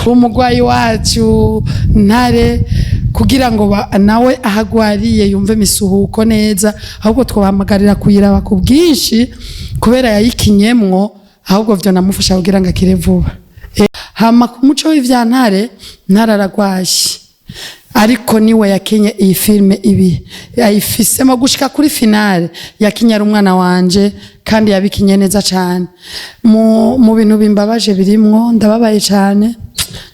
B'umurwayi wacu Ntare, kugira ngo nawe ahagwariye yumve misuhuko neza. Ahubwo twabahamagarira kuyiraba ku bwinshi kubera yayikinyemwo, ahubwo vyo namufasha kugira ngo akire vuba. Hama ku muco w'ivya Ntare, Ntare aragwaye, ariko niwe yakinye iyi filime, ibi yayifisemo gushika kuri finale. Yakinye ari umwana wanje kandi yabikinye neza cane. Mu bintu bimbabaje birimwo, ndababaye cane,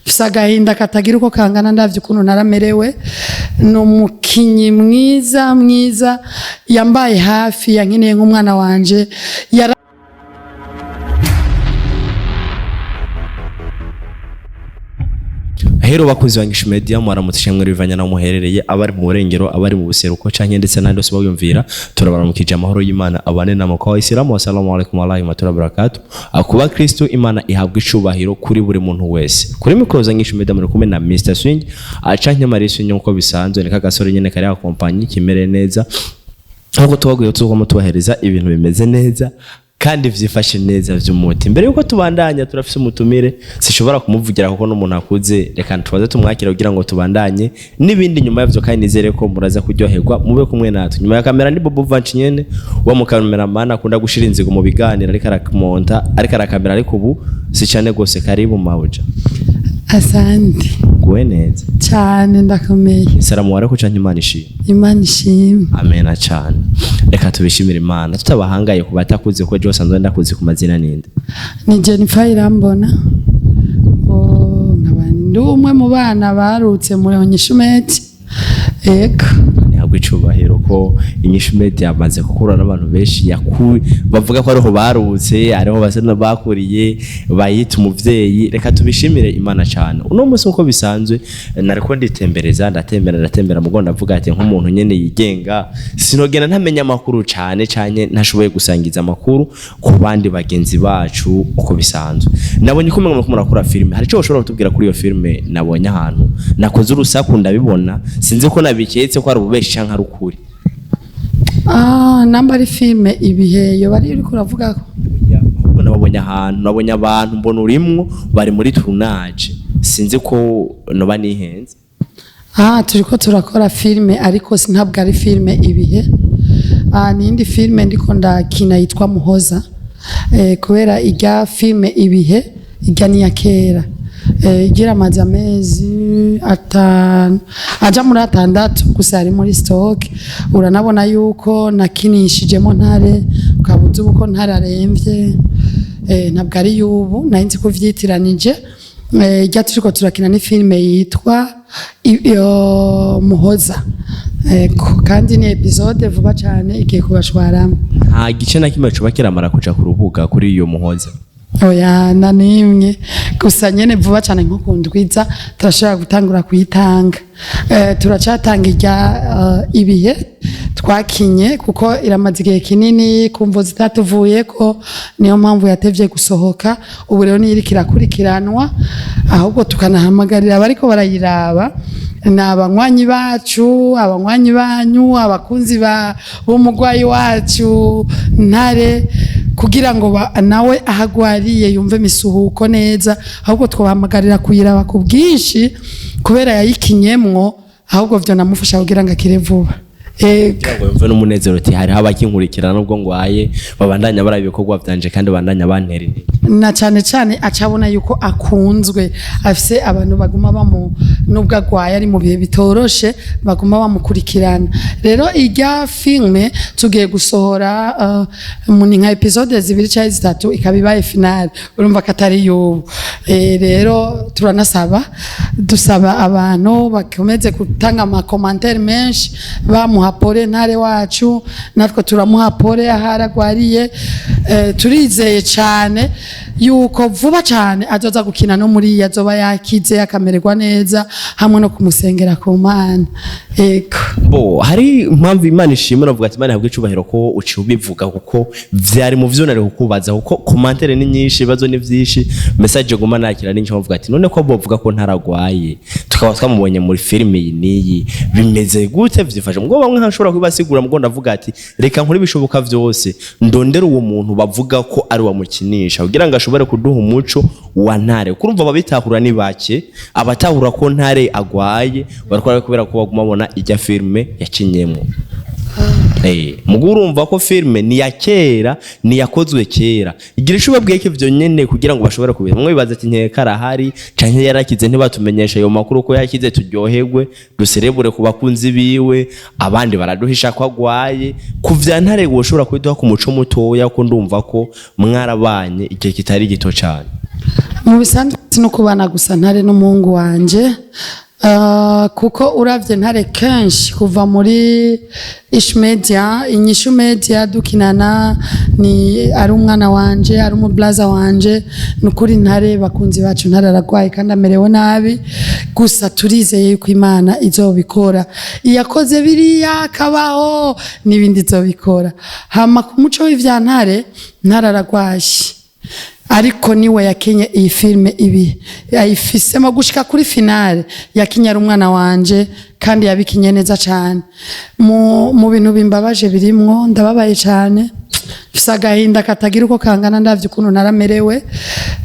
mfise agahinda katagira uko kangana ndavye ukuntu naramerewe. Ni umukinyi mwiza mwiza, yambaye hafi, yankeneye nk'umwana wanje. Yara Hero bakunzi ba Ngishu Media, mwaramutse shamwe bivanya naho muherereye, abari mu burengero, abari mu buseruko canke ndetse n'ahandi hose bawiyumvira. Turabaramukije, amahoro y'Imana abane namwe. Kwa Isilamu, assalamu alaikum warahmatullahi wabarakatuh. Kuba Kristo, Imana ihabwa icubahiro kuri buri muntu wese. Kuri mikoro za Ngishu Media muri kumwe na Mr Swing canke Marie Swing nkuko bisanzwe. Ni kagasore nyene kari akompanyi kimere neza nkuko tubabwiye, tuzoguma tubahereza ibintu bimeze neza kandi vyifashe neza vy'umuti. Mbere yuko tubandanya, turafise umutumire, sishobora kumuvugira kuko n'umuntu akuze. Reka tubaze tumwakira kugira ngo tubandanye n'ibindi nyuma yavyo, kandi nizere ko muraza kuryoherwa, mube kumwe natwe. Nyuma ya kamera ni Bobo Vanci nyene wa mu cameraman akunda gushira inzigo mu biganiro, ariko aramonta, ariko arakamera, ariko ubu si cane gose. Karibu mawuja. Asante. Guwe neza? Cane, ndakomeye. Salamu alaikum canke Imana ishimwe? Imana ishimwe. Amena cane. Reka tubishimire Imana tutabahangaye. Ku batakuzi, ko ejo sanzwe ndakuzi ku mazina, ninde? Ni Jennifer Irambona. Oh, nkaba ndi umwe mu bana barutse muri Onyishumeti, ego. Ntabwo icubahiro ko Inyishu Media yamaze gukura n'abantu benshi bavuga ko ariho barutse, ariho basa n'abakuriye, bayita umuvyeyi. Reka tubishimire Imana cyane. Uno munsi nkuko bisanzwe nariko nditembereza, ndatembera, ndatembera, mugo ndavuga ati nk'umuntu nyene yigenga sinogenda ntamenya amakuru cane cane ntashoboye gusangiza amakuru ku bandi bagenzi bacu. Uko bisanzwe nabonye ko mwe murakora filime, hari ico ushobora kutubwira kuri iyo filime? Nabonye ahantu nakoze urusaku ndabibona, sinzi ko nabiketse ko ari ububeshi canke ari ukuri. Ah, namba ari filime Ibihe yoba ari uriko uravuga ko? Ahubwo nababonye ahantu, nabonye abantu, mbona urimwo, bari muri tournage, sinzi ko noba nihenze. Ah, turiko turakora filime, ariko ntabwo ari filime Ibihe. Ah, ni indi filime ndiko ndakina yitwa Muhoza. Kubera irya filime Ibihe irya ni iya kera. Igira amazi amezi 5 aja muri 6 gusa ari muri stock. Uranabona yuko nakinishijemo Ntare, ukaba uzi uko Ntare aremvye. Ntabwo ari y'ubu, nari nzi ko vyitiranije. Irya turiko turakina ni filime yitwa Muhoza. Ego, kandi ni episode vuba cane igiye kubashwaramo. Nta gice na kimwe coba kiramara kuja ku rubuga kuri iyo Muhoza? Oya, na nimwe. Gusa nyene vuba cane nko kundwiza turashobora gutangura kuyitanga. Turacatanga irya Ibihe twakinye kuko iramaze igihe kinini kumvo zitatuvuyeko, niyo mpamvu yatevye gusohoka. Ubu rero niyo iriko irakurikiranwa, ahubwo tukanahamagarira abariko barayiraba, ni abanywanyi bacu, abanywanyi banyu, abakunzi b'umurwayi wacu Ntare, kugira ngo nawe ahagwariye yumve misuhuko neza. Ahubwo twabahamagarira kuyiraba ku bwinshi kubera yayikinyemwo, ahubwo vyo namufasha kugira ngo akire vuba. Ego. Kugira ngo yumve n'umunezero uti hariho abakinkurikirana nubwo ngwaye, babandanya baraba ibikorwa vyanje kandi babandanya bantera intege. Na cane cane acabona yuko akunzwe, afise abantu baguma bamu, nubwo agwaye ari mu bihe bitoroshe, baguma bamukurikirana. Rero irya filme tugiye gusohora ni nka episode 2 canke 3 ikaba ibaye finale, urumva ko atari y'ubu. Rero turanasaba, dusaba abantu bakomeze gutanga amakomantere menshi bamuha pole Ntare wacu, natwe turamuha pole aho aragwariye. Turizeye cane yuko vuba cane azoza gukina no muri iyi azoba yakize akamererwa neza, hamwe no kumusengera ku Mana. Ego. Bo hari impamvu Imana ishimwe, uravuga ati Imana ihabwe icubahiro ko uciye ubivuga, kuko vyari mu vyo nari kukubaza, kuko commentaire ni nyinshi, ibibazo ni vyinshi, message guma nakira ni nyinshi, bavuga ati none ko bovuga ko ntaragwaye. Agwaye, tukaba twamubonye muri filime iyi n'iyi, bimeze gute, vyifashe? Mugabo bamwe ntashobora kubibasigura. Mugabo ndavuga ati reka nkore ibishoboka vyose ndondere uwo muntu bavuga ko ari wamukinisha kugira ngo ashobore kuduha umuco wa Ntare. Kurumva ababitahura ni bake, abatahura ko Ntare agwaye bariko kubera ko baguma babona ijya filime yakinyemwo. Mugo urumva ko filime ni ya kera, ni yakozwe kera. Igira ico ubabwiye ko ivyo nyene kugira ngo bashobore kubira. Mwe bibaza ati nkeka arahari canke yarakize, ntibatumenyesha ayo makuru ko yakize, turyoherwe, duserebure ku bakunzi biwe. Abandi baraduhisha ko agwaye. Ku vya Ntare woshobora kubiduha ku muco mutoya, ko ndumva ko mwarabanye igihe kitari gito cane? Mu bisanzwe si no kubana gusa, Ntare n'umuhungu wanje. Kuko uravye Ntare kenshi kuva muri Ish Media, Inyishu Media, dukinana, ni ari umwana wanje, ari umublaza wanje. Nukuri Ntare, bakunzi bacu, Ntare aragwaye kandi amerewe nabi. Gusa turizeye yuko Imana izobikora, iyakoze biriya akabaho n'ibindi izobikora. Hama ku muco w'ivya Ntare, Ntare aragwaye, ariko niwe yakinye iyi filime, ibi yayifisemo gushika kuri finale. Yakinye ari umwana wanje kandi yabikinye neza cane. Mu bintu bimbabaje birimwo, ndababaye cane, mfise agahinda katagira uko kangana ndavye ukuntu naramerewe.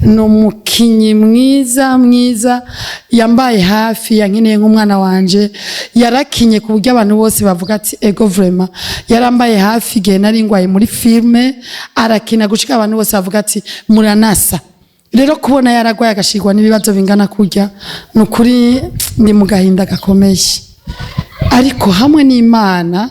Ni umukinyi mwiza mwiza, yambaye hafi, yankineye nk'umwana wanje. Yarakinye ku buryo abantu bose bavuga ati ego, vraiment yarambaye hafi igihe nari ngwaye muri filme. Arakina gushika abantu bose bavuga ati muranasa. Rero kubona yaragwaye agashirwa n'ibibazo bingana kurya, ni ukuri ndi mu gahinda gakomeye. Ariko hamwe n'Imana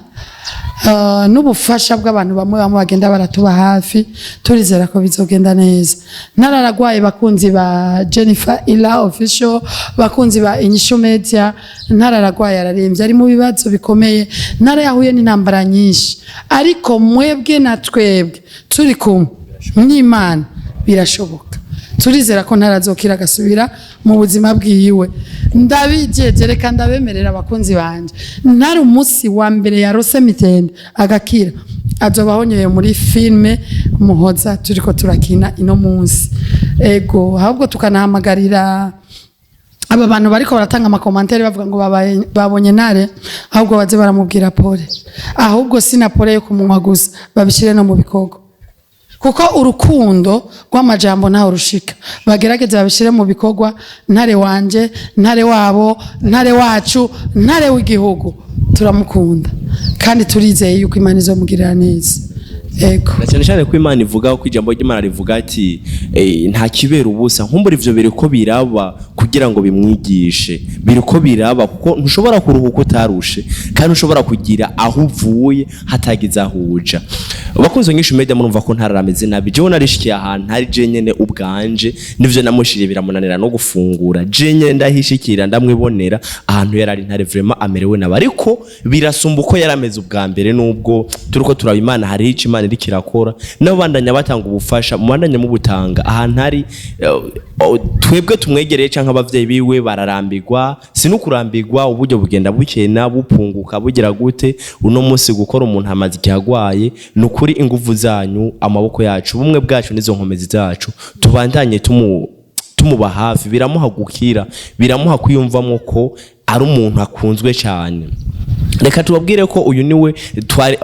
n'ubufasha bw'abantu bamwe bamwe bagenda baratuba hafi, turizera ko bizogenda neza. Ntararagwaye, bakunzi ba Jennifer Ila Official, bakunzi ba Inyishu Media, ntararagwaye, ararembye, ari mu bibazo bikomeye. Ntara yahuye n'intambara nyinshi, ariko mwebwe na twebwe turi kumwe n'Imana birashoboka. Turizera ko ntarazokira agasubira mu buzima bwiwe. Ndabijeje, reka ndabemerera abakunzi banje, ntari umunsi wa mbere yarose mitende agakira, azoba ahonyeye muri filme Muhoza turiko turakina ino munsi. Ego, ahubwo tukanahamagarira aba bantu bariko baratanga ama commentaires bavuga ngo babonye Ntare, ahubwo baze baramubwira pole. Ahubwo sina pole yo kumunwa gusa, babishire no mu bikorwa, kuko urukundo rw'amajambo ntaho rushika. Bagerageze babishire mu bikorwa. Ntare wanje, Ntare wabo, Ntare wacu, Ntare w'igihugu, turamukunda kandi turizeye yuko Imana izomugirira neza. Ego. Na cyane cyane ko Imana ivuga ko ijambo ry'Imana rivuga ati nta kibera ubusa. Nkumbura ivyo biriko biraba kugira ngo bimwigishe, biriko biraba kuko ntushobora kuruhuka utarushe, kandi ushobora kugira aho uvuye hatagize aho uja. Bakunze Nyinshi Media, murumva ko ntararameze nabi. Jewe narishikiye ahantu hari je nyene ubwanje, nivyo namushiriye biramunanira no gufungura. Je nyene ndahishikira, ndamwibonera ahantu yarari. Ntare vraiment amerewe nabi, ariko birasumba uko yarameze ubwa mbere. Nubwo turiko turaba Imana, hariho ico Imana iriko irakora. Nabo bandanya batanga ubufasha, mubandanya mubutanga ahantu hari twebwe tumwegereye canke abavyeyi biwe bararambirwa. Si no kurambirwa, uburyo bugenda bukena, bupunguka, bugira gute. Uno munsi gukora umuntu amaze igihe agwaye, ni ukuri inguvu zanyu, amaboko yacu, ubumwe bwacu n'izo nkomezi zacu, tubandanye tumuba hafi. Biramuha gukira, biramuha kwiyumvamo ko ari umuntu akunzwe cyane. Reka tubabwire ko uyu niwe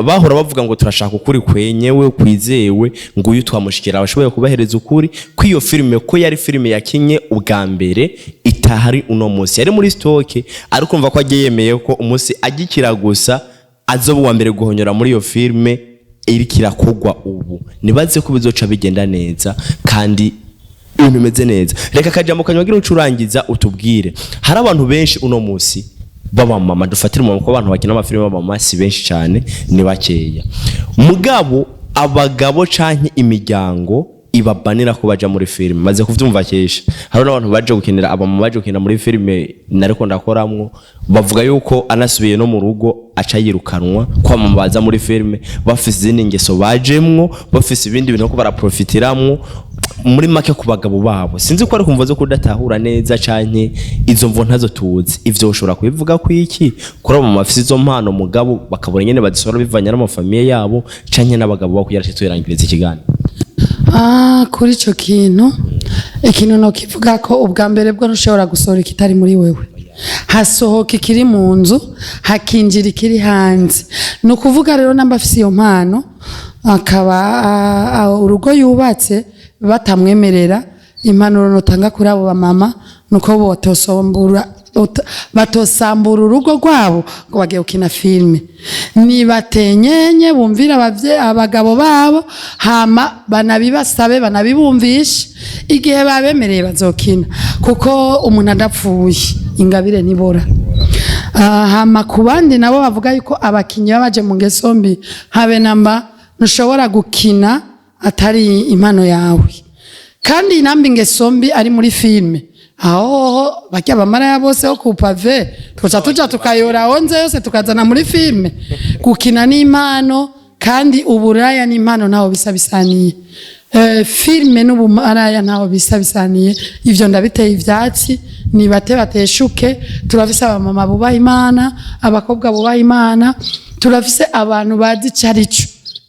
bahora bavuga ngo turashaka ukuri kwenyewe kwizewe. Ngo uyu twamushikira abashoboye kubahereza ukuri ko iyo filime, ko yari filime yakinye ubwa mbere, itahari uno munsi, yari muri stock. Ariko umva ko agiye yemeye ko umunsi agikira gusa azoba uwa mbere guhonyora muri iyo filime iriko irakogwa ubu. Nibaze ko bizoca bigenda neza kandi ibintu bimeze neza. Reka akajambo kanywagira ucurangiza utubwire. Hari abantu benshi uno munsi b'abamama, dufatire mu ko abantu bakina amafilime b'abamama si benshi cyane, ni bakeya. Mugabo abagabo canke imiryango ibabanira ko baja muri filime, maze kuvyumva kesha. Hari n'abantu baje gukinira, abamama baje gukinira muri filime nariko ndakoramwo, bavuga yuko anasubiye no mu rugo aca yirukanwa, ko abamama baza muri filime bafise izindi ngeso bajemwo, bafise ibindi bintu ko baraprofitiramwo muri make ku bagabo babo. Sinzi ko ari kumva zo kudatahura neza canke izo mvo ntazo tuzi. Ivyo ushobora kubivuga ku iki kuri abo mama bafise izo mpano, mugabo bakabona nyene bazisohora bivanye n'amafamiye yabo canke n'abagabo babo, kugira ngo tuyirangirize ikiganiro? Ah, kuri ico kintu Ikintu nokivuga ko ubwa mbere bwo ntushobora gusohora ikitari muri wewe. Hasohoka ikiri mu nzu, hakinjira ikiri hanze. Ni ukuvuga rero namba afise iyo mpano, akaba urugo yubatse batamwemerera, impanuro notanga kuri abo bamama nuko batosombura, batosambura urugo rwabo ngo bagiye gukina filime. Nibatenyenye bumvira abagabo babo, hama banabibasabe, banabibumvishe. Igihe babemereye bazokina, kuko umuntu adapfuye ingabire ntibora. Hama ku bandi nabo bavuga yuko abakinyi baba baje mu ngeso mbi, habe namba. Ntushobora gukina atari impano yawe. Kandi namba ingeso mbi ari muri filime, aho hoho barya bamaraya bose ho ku pavé tuca tuja tukayora onze yose tukazana muri filime. Gukina n'impano, kandi uburaya n'impano ntaho bisa bisaniye. Filime n'ubumaraya ntaho bisa bisaniye. Ivyo ndabiteye ivyatsi. Nibate bateshuke. Turafise abamama bubaha Imana, abakobwa bubaha Imana, turafise abantu bazi ico arico,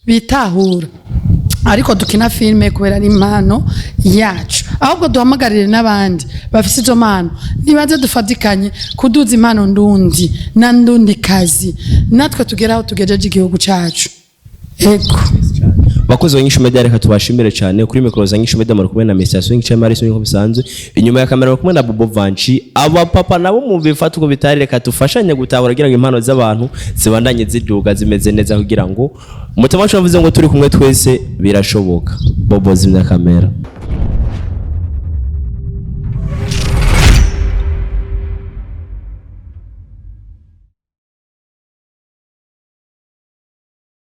bitahura. Ariko dukina filime kubera ari impano yacu. Ahubwo duhamagarire n'abandi bafise izo mpano, nibaze dufatikanye kuduza impano ndundi na ndundi kazi, natwe tugere aho tugejeje igihugu cacu. Ego. Bakozi ba Nyishu Media, reka tubashimire cyane. Kuri mikoro za Nyishu Media muri kumwe na Mr Swing Chamari Swing bisanzwe, inyuma ya kamera bari kumwe na Bobo Vanchi. Abapapa nabo mu bifata uko bitari, reka tufashanye gutahura kugira ngo impano z'abantu zibandanye ziduga zimeze neza, kugira ngo mutima wacu wavuze ngo turi kumwe twese birashoboka. Bobo, zimya kamera.